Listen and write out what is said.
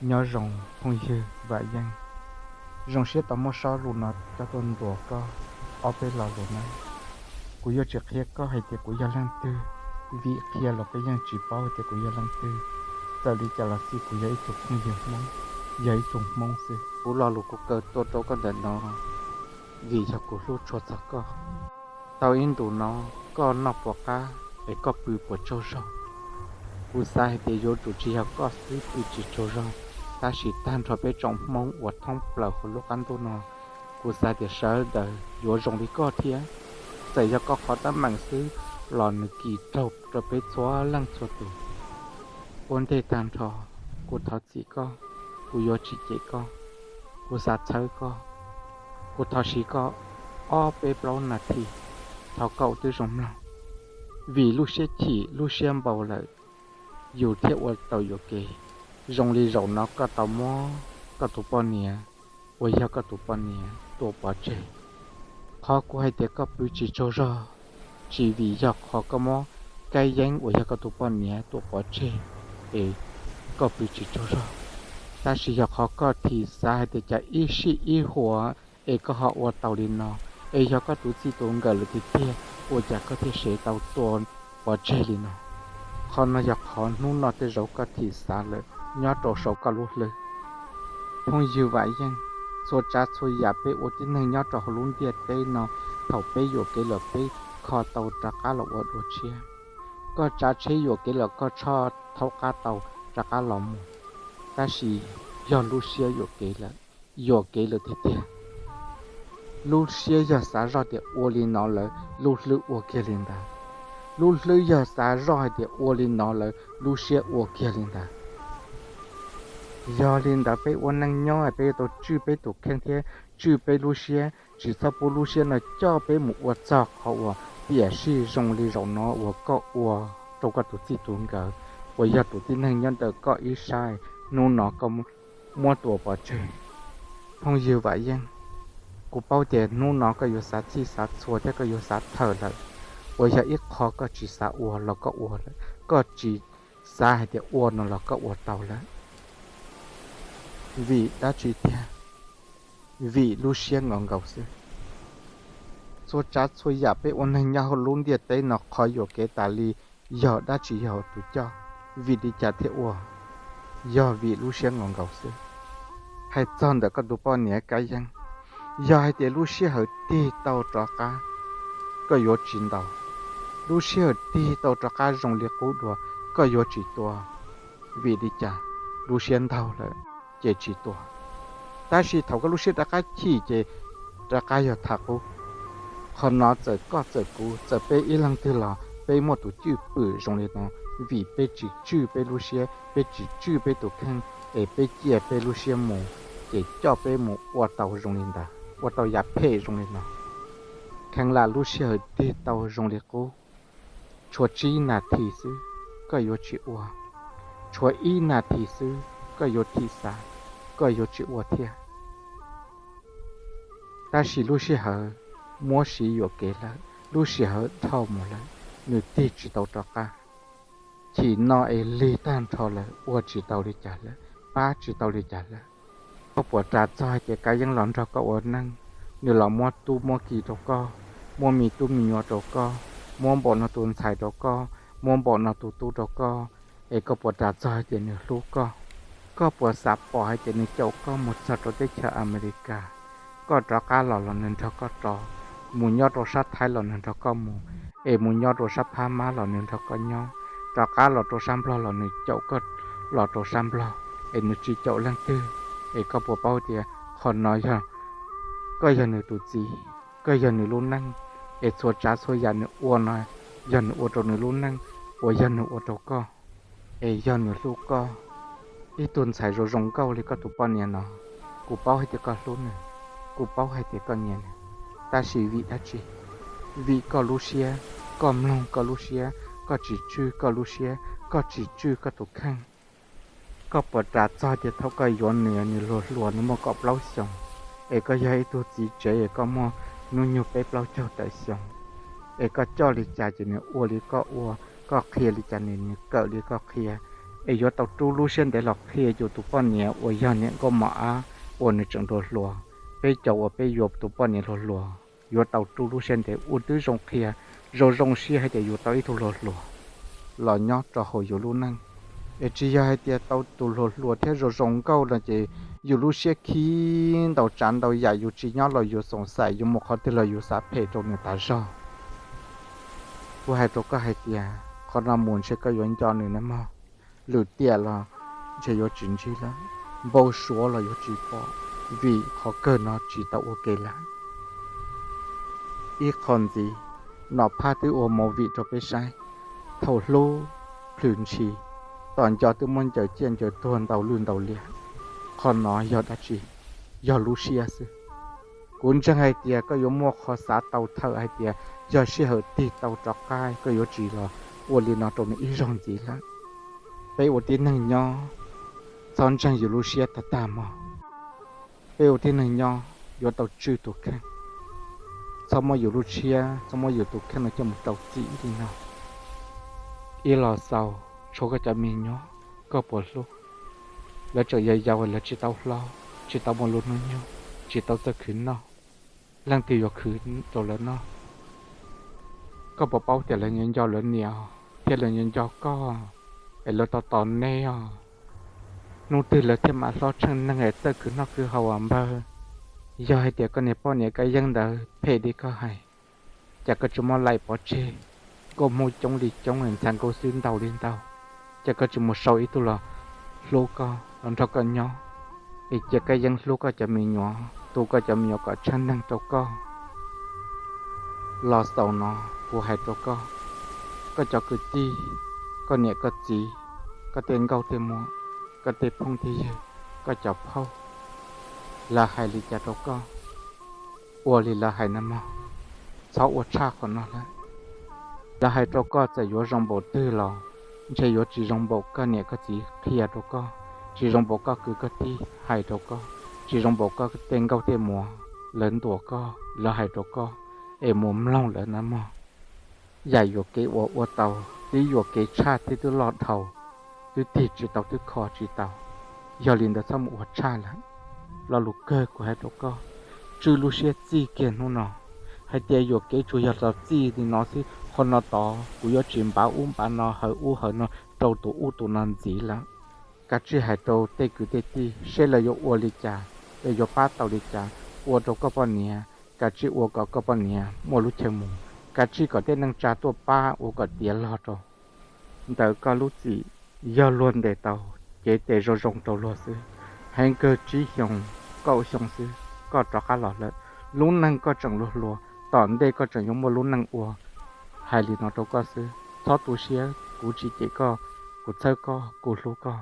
Nyob zoo phooj ywg Vam Yeej, zoo siab tau muab sob lus no coj tuaj ntuas koj ob peb lo lus nawb. Kuv yuav tsis qhia koj hais tias kuv yog leej twg, vim qhia los koj yeej tsis paub tias kuv yog leej twg. Txawm li cas los xij kuv yog ib tug phooj ywg Hmoob, yog ib tug Hmoob xwb. Kuv lo lus kuv kaw tuaj rau koj ntawm no vim yog kuv hlub tshua txog koj. Tau ib ntus no koj noj puas qab es koj pw puas tsaug zog? Kuv xav hais tias yuav tsum tsis yog koj xwb pw tsis tsaug zog, tab sis tag nrho peb tsoom Hmoob uas thoob plaws hauv lub qab ntuj no, kuv xav tias sawv daws yuav zoo li koj thiab. Txawm yog koj qhov teeb meem xwb los nws kis raug rau peb txhua leej txhua tus. Ua ntej tag nrho, kuv thov txim koj, kuv yuav tsis cem koj, kuv xav txhawb koj. Kuv thov siv koj ob peb plaub nas this, thov koj ua tib zoo mloog, vim lub siab chim lub siab npau lawm, yus thiaj ua tau yuam kev. Zoo li zaum no koj tau muab koj tus poj niam uas yog koj tus poj niam tua pov tseg. Qhov kuv hais tias koj pw tsis tsaug zog, tsis vim yog qhov koj muab Kab Yeeb uas yog koj tus poj niam tua pov tseg es koj pw tsis tsaug zog, tab sis yog qhov koj thim xav hais tias cas ib sij ib huam es koj ho ua tau li no, es yog koj tus txij tus nkawm lawm tiag tiag ua cas koj thiaj sev tau tua pov tseg li no. Qhov no yog qhov hnub no tej zaum koj thim xav lawm nyob rau saum koj lub hlwb. Phooj ywg Vam Yeej, txhua tsav txhua yam peb ua tib neeg nyob rau hauv lub ntiaj teb no, thaum peb yuam kev lawm peb kho tau rov qab los ua dua tshiab. Koj tsav tsheb yuam kev lawm koj tshoj thaub qab tau rov qab los mus, tab sis yog lub siab yuam kev lawm, yuam kev lawm tiag tiag. Lub siab yog xav zoj tias ua li no lawm lub hlwb ua kiag li ntawd. Lub hlwb yog xav zoj hais tias ua li no lawm lub siab ua kiag li ntawd. Yog li ntawd peb ua neej nyob peb yuav tau tswj peb tus kheej thiab tswj peb lub siab, tsis txhob pub lub siab no coj peb mus ua txog qhov uas tiam sis zoo li zaum no uas koj ua rau koj tus txij tus nkawm uas yog tus tib neeg nyob ntawm koj ib sab, hnub no koj muab tua pov tseg. Phooj ywg Vam Yeej, kuv paub tias hnub no koj yuav xav txhij xav txhua thiab koj yuav xav thawm lawm, uas yog ib qho koj tsis xav ua los koj ua lawm, koj tsis xav hais tias ua no los koj ua tau lawm. Vim dab tsi tiag? Vim lub siab nkaus nkaus xwb. Txhua tsav txhua yam peb ua neeg nyob hauv lub ntiaj teb no qhov yuam kev tas li yog dab tsi yog tus coj? Vim li cas thiaj ua? Yog vim lub siab nkaus nkaus xwb. Hais txog ntawm koj tus poj niam Kab Yeeb, yog hais tias lub sij hawm tig tau rov qab, koj yuav tsis ntaus. Lub sij hawm tig tau rov qab zoo li qub dua, koj yuav tsis tua. Vim li cas? Lub siab ntaug lawm ces tsis tua. Tab sis thaum koj lub siab rov qab chim ces rov qab yog tham qub. Qhov no txawm koj txawm kuv txawm peb ib leeg twg los peb muaj tus cwj pwm zoo li no, vim peb tsis tswj peb lub siab, peb tsis tswj peb tus kheej, es peb ciaj peb lub siab mus, ces coj peb mus ua tau zoo li ntawd, ua tau yam phem zoo li no. Kheev lam lub sij hawm tig tau zoo li qub, tshuav tsib nas this xwb koj yuav tsis ua, tshuav ib nas this xwb koj yuav thim xav, koj yuav tsis ua thiab. Tab sis lub sij hawm muab siv yuam kev lawm, lub sij hawm dhau mus lawm, nws tig tsis tau rov qab. Chim no es lig tag nrho lawm, ua tsis tau li cas lawm, pab tsis tau li cas lawm. Koj puas ras txog hais tias Kab Yeeb los nrog koj ua neej, nws los muab tub muab ki rau koj, muab me tub me nyuam rau koj, muab npaum no tus ntxhais rau koj, muab npaum no tus tub rau koj, es koj puas ras txog hais tias nws hlub koj? Koj puas xav pom hais tias nws caum koj mus txog rau teb chaws Amelikas, koj rov qab los los nws nrog koj rov, mus nyob rau sab Thaib los nws nrog koj mus, es mus nyob rau sab Phab Mab los nws nrog koj nyob, rov qab los rau sab Nplog los nws caum koj los rau sab Nplog, es nws tsis caum leej twg? Es koj puas paub tias qhov no yog koj yog nws tus txiv, koj yog nws lub neej, es txhua tsav txhua yam nws ua no yog nws ua rau nws lub neej, uas yog nws ua rau koj, es yog nws hlub koj? Ib tug ntxhais zoo zoo nkauj li koj tus poj niam no, kuv paub hais tias koj hlub nws, kuv paub hais tias koj nyiam nws, tab sis vim dab tsi? Vim koj lub siab, koj mloog koj lub siab, koj tsis tswj koj lub siab, koj tsis tswj koj tus kheej. Koj puas ras txog tias thaum koj yuav nws, nws hluas hluas nws muaj kaum plaub xyoos, es koj yog ib tug txiv tsev es koj muaj hnub nyoog peb plaub caug tawm xyoo, es koj coj li cas ces nws ua li koj ua, koj qhia li cas nws, nws kawm li koj qhia, es yuav tau rub lub siab ntev los qhia yus tus poj niam uas yog niam nkauj mos ab uas nws tseem hluas hluas. Peb cov uas peb yuav tus poj niam hluas hluas yuav tau rub lub siab ntev ua twb zoo qhia, zoo zoo siab hais tias yus tau ib tug hluas hluas los nyob rau hauv yus lub neej. Es tsis yog hais tias tau tus hluas hluas thiab zoo zoo nkauj no ces yus lub siab khib ntau tsav ntau yam, yus tsis nyob los yus xoom xaim, yus mus qhov twg los yus xav phem rau nws tas zog. Kuv hais rau koj hais tias qhov no mus ntshe koj yuav nco nws na mog. Lwm tiam los ntshe yuav tsis ntsib lawm, npau suav los yuav tsis pom, vim qhov kawg no tsis tau ua ke lawm. Ib qho ntxiv, Nom Phaj twb ua movie rau peb saib, thaum hlub plhws ntshis, tom nco twb muab ncaws ciaj ncaws tuag ntau lwj ntau liam. Qhov no yog dab tsi? Yog lub siab xwb. Kuv ntseeg hais tias koj yuav muaj qhov xav tau thawm hais tias yog sij hawm tig tau rov qab koj yuav tsis los ua li no rau nws ib zaug ntxiv lawm. Peb ua tib neeg nyob, txhob ntseeg yus lub siab tag tag mog. Peb ua tib neeg nyob yuav tau tswj tus kheej, txhob muab yus lub siab, txhob muab yus tus kheej no coj mus rau txim li no. Ib los xaus, tshuav koj cov me nyuam, koj puas hlub? Lawv tseem yau yau, lawv tsis tau hlob, tsis tau muaj lub hnub nyoog, tsis tau txawj khwv noj, leej twg yuav khwv rau lawv noj? Koj puas paub tias lawv nco nco lawv niam thiab lawv nco nco koj, es lawv tos tos neb os? Hnub twg lawv thiaj mam hlob tsheej neeg es txawj khwv noj khwv haus as npawg? Yog hais tias koj niag poj niam Kab Yeeb ntawd phem li koj hais, cas koj tsis muab laim pov tseg? Nkauj Hmoob coob li coob, ntxhais nkauj xwb ntau li ntau, cas koj tsis mus sau ib tug los hlub koj, los nrog koj nyob, es cia Kab Yeeb hlub koj cov me nyuam, tu koj cov me nyuam kom tsheej neeg rau koj? Los xaus no, kuv hais rau koj, koj cov kwv tij, koj niam koj txiv, koj tej nkauj tej muam, koj tej phooj tej ywg, koj cov phauj, lawv hais li cas rau koj, ua li lawv hais na mog. Txhob ua tshaj qhov no lawm. Lawv hais rau koj txawm yuav zoo npaum twg los ntshe yuav tsis zoo npaum koj niam koj txiv qhia rau koj, tsis zoo npaum koj kwv koj tij hais rau koj, tsis zoo npaum koj tej nkauj tej muam lawv ntuas koj, lawv hais rau koj, es mus mloog lawv na mog. Yam yuam kev uas ua tau, twb yuam kev tshaj thiab twb loj dhau, twb tig tsis tau twb kho tsis tau. Yog li ntawd txhob mus ua tshaj lawm. Lo lus kawg kuv hais rau koj, tswj lub siab txij kiag hnub no, hais tias yuam kev tsuas yog los txij li no xwb, qhov no tod kuv yuav tsis npav ub npav no hawv ub hawv no rau tus ub tus no ntxiv lawm. Kav tsij hais rau tej kwv tej tij seb lawv yuav ua li cas, lawv yuav pab tau li cas ua rau koj poj niam. Kav tsij ua kom koj poj niam muaj lub chaw mus, kav tsij kom tej neej tsa tuaj pab ua kom tiav log rau. Ntawm koj lub txim yog luag ntes tau, cev tes zoo zoo rau luag xwb. Heev kawg tsib xyoos, kaum xyoo xwb koj rov qab los lawm. Lub neej koj tseem hluas hluas, tom ntej koj tseem yuav muaj lub neej ua. Hais li no rau koj xwb, txhob tu siab, kuv tsis cem koj, kuv txhawb koj, kuv hlub koj.